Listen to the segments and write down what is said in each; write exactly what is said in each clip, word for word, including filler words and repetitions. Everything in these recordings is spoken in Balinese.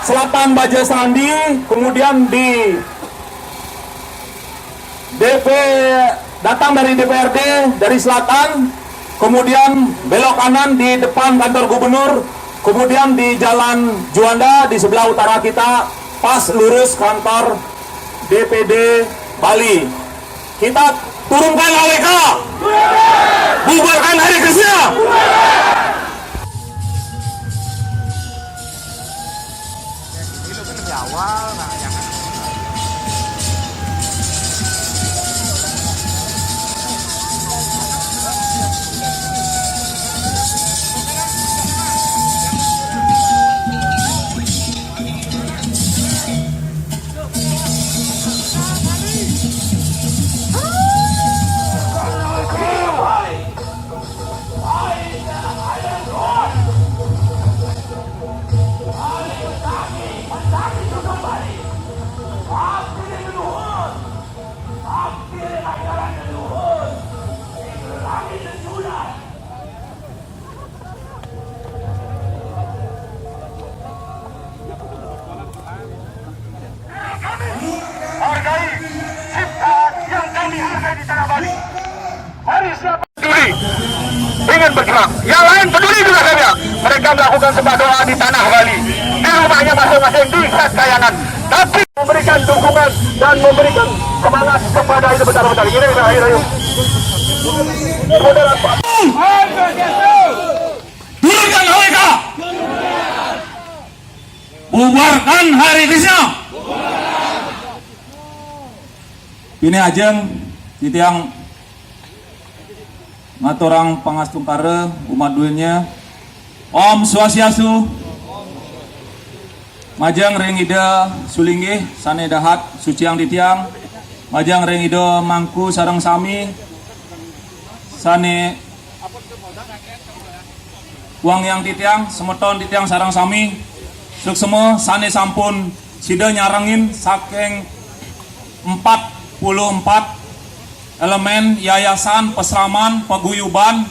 Selatan Baja Sandi, kemudian di D P, datang dari D P R D dari selatan, kemudian belok kanan di depan kantor gubernur, kemudian di Jalan Juanda di sebelah utara kita, pas lurus kantor D P D Bali. Kita turunkan A W K, bubarkan Hare Krishna. Hargai cipta yang kami hargai di tanah Bali. Mari siapa peduli ingin bergerak, yang lain peduli juga saja. Mereka melakukan sembah doa di tanah Bali, di rumahnya masing-masing di Kayangan, tapi memberikan dukungan dan memberikan semangat kepada itu, bentar-bentar ini, ayo, ayo. Saudara Pak, turunkan A W K, bubarkan Hare Krishna. Ini ajeng titiang ngaturang pangastungkara umat dunya. Om Swastiastu. Majeng ring Ida Sulinggih sane dahat suciang titiang. Majeng ring Ida Mangku sareng sami sane wangiang titiang, semeton titiang sareng sami. Suksma sane sampun sida nyarengin saking empat puluh empat elemen yayasan, pasraman, paguyuban,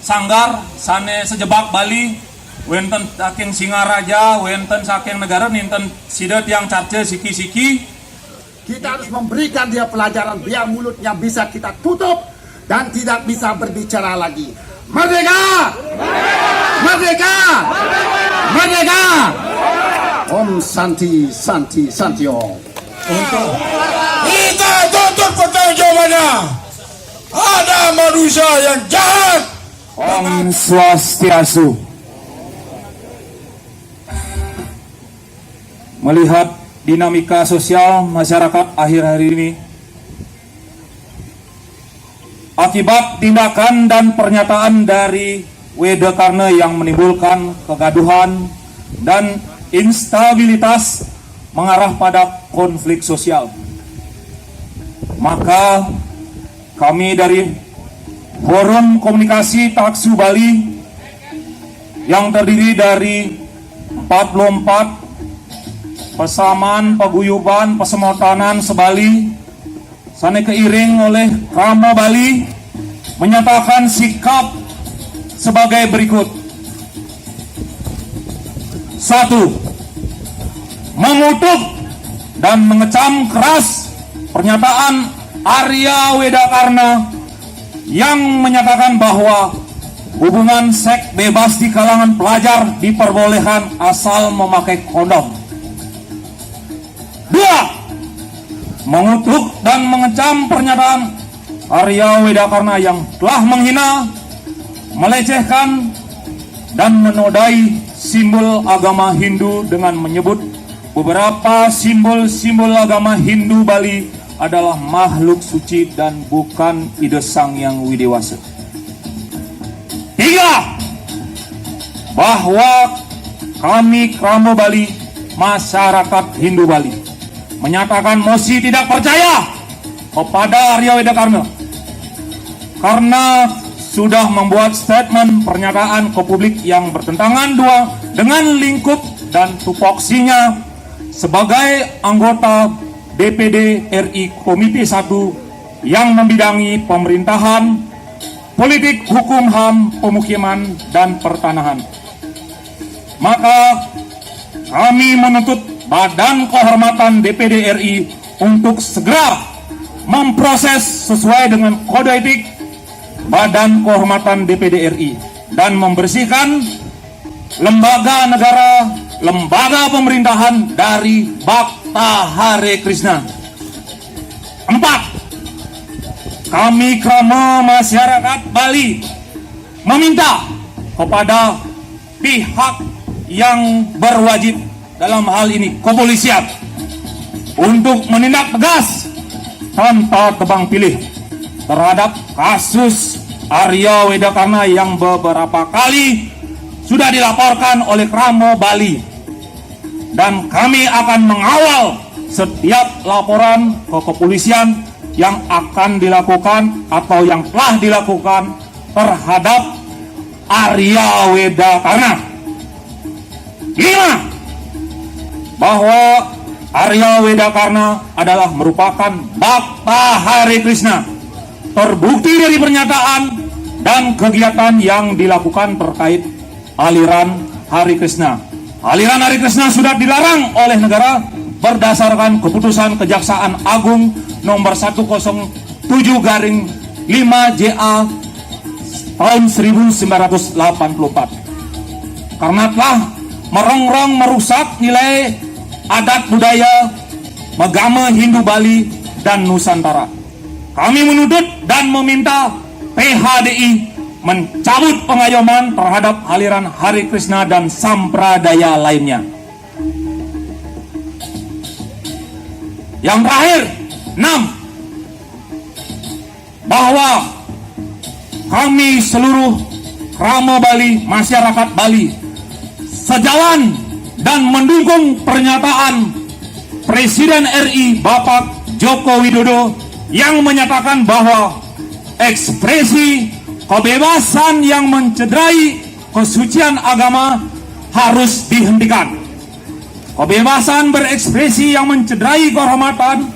sanggar sane sajebag Bali, wenten saking Singaraja, wenten saking negara, ninten sida tiang carca siki-siki. Kita harus memberikan dia pelajaran biar mulutnya bisa kita tutup dan tidak bisa berbicara lagi. Merdeka! Merdeka! Merdeka! Om Santi, Santi, Santi Om. Untuk kita tuntut pertanggungjawabannya. Ada manusia yang jahat. Om Swastiastu. Melihat dinamika sosial masyarakat akhir-akhir ini, akibat tindakan dan pernyataan dari Weda Karna yang menimbulkan kegaduhan dan instabilitas mengarah pada konflik sosial, maka kami dari Forum Komunikasi Taksu Bali yang terdiri dari empat puluh empat pasaman, paguyuban, pasemotanan se-Bali, sane keiring oleh Krama Bali, menyatakan sikap sebagai berikut. Satu, mengutuk dan mengecam keras pernyataan Arya Weda Karna yang menyatakan bahwa hubungan seks bebas di kalangan pelajar diperbolehkan asal memakai kondom. Dua, mengutuk dan mengecam pernyataan Arya Weda Karna yang telah menghina, melecehkan, dan menodai simbol agama Hindu dengan menyebut beberapa simbol-simbol agama Hindu Bali adalah makhluk suci dan bukan Ida Sang Hyang Widewasa. Tiga, bahwa kami Krama Bali, masyarakat Hindu Bali, menyatakan mosi tidak percaya kepada Arya Weda Karna karena sudah membuat statement pernyataan ke publik yang bertentangan dua dengan lingkup dan tupoksinya sebagai anggota D P D R I Komisi satu yang membidangi pemerintahan politik, hukum, ham, pemukiman, dan pertanahan. Maka kami menuntut Badan Kehormatan D P D R I untuk segera memproses sesuai dengan kode etik Badan Kehormatan D P D R I dan membersihkan lembaga negara, lembaga pemerintahan dari Bakta Hare Krishna. Empat, kami krama masyarakat Bali meminta kepada pihak yang berwajib dalam hal ini, kepolisian, untuk menindak tegas tanpa tebang pilih terhadap kasus Arya Weda Karna yang beberapa kali sudah dilaporkan oleh Krama Bali, dan kami akan mengawal setiap laporan ke kepolisian yang akan dilakukan atau yang telah dilakukan terhadap Arya Weda Karna. Lima, bahwa Arya Weda Karna adalah merupakan Bakta Hare Krishna. Terbukti dari pernyataan dan kegiatan yang dilakukan terkait aliran Hare Krishna. Aliran Hare Krishna sudah dilarang oleh negara berdasarkan keputusan Kejaksaan Agung nomor satu kosong tujuh garing lima J A tahun seribu sembilan ratus delapan puluh empat. Karena telah merongrong, merusak nilai adat budaya agama Hindu Bali dan Nusantara. Kami menuntut dan meminta P H D I mencabut pengayoman terhadap aliran Hare Krishna dan sampradaya lainnya. Yang terakhir, enam, bahwa kami seluruh krama Bali, masyarakat Bali, sejalan dan mendukung pernyataan Presiden R I Bapak Joko Widodo yang menyatakan bahwa ekspresi kebebasan yang mencederai kesucian agama harus dihentikan. Kebebasan berekspresi yang mencederai kehormatan,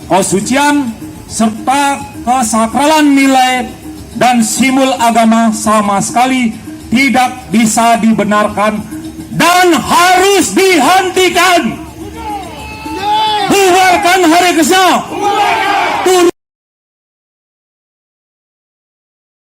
kesucian, serta kesakralan nilai dan simbol agama sama sekali tidak bisa dibenarkan dan harus dihentikan. Bubarkan Hare Krishna.